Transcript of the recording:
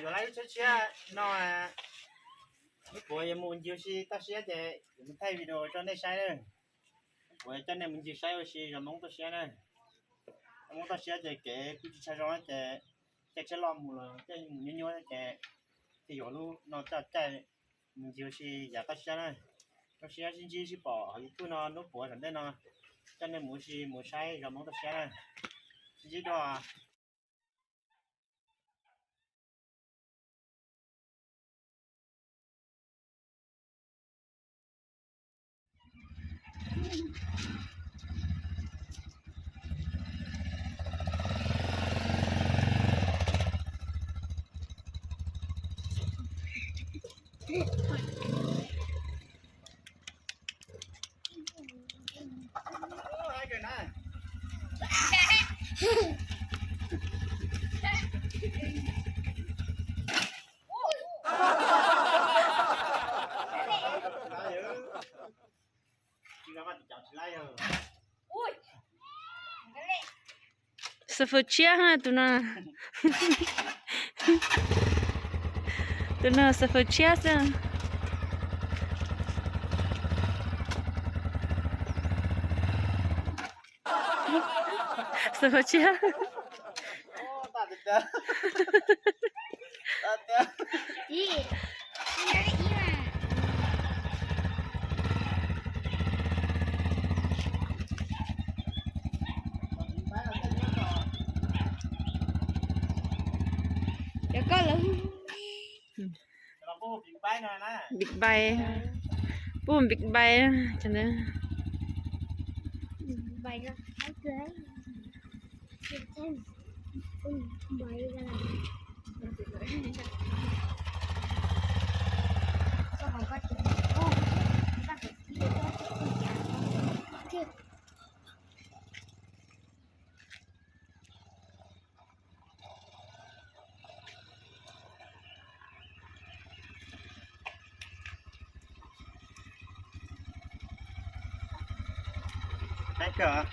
Yuav lub tshiab tshiab no, hnub puav yuav mus ncig ua si toj siab ces yuav mus thaij video rau nej saib na. Hnub puav coj nej mus ncig saib ua si zos Hmoob toj siab na. Zos Hmoob toj siab ces kev kuj tsis tshaj zoo ces caij tsheb loj mus los caij mus nyuaj nyuaj ces thiaj yuav lub no coj caij mus ncig ua si yav toj siab na. Zoo siab sib ntsib sib pom hauv YouTube no hnub puav tom ntej no, coj nej mus ua si mus saib zos Hmoob toj siab na. Sib ntsib dua. Xav fawm tshiab ha tus no. Tus no xav fawm tshiab xwb. Xav fawm tshiab. Cov koj lawm. Big Bang, pub Big Bang. Nab kawg.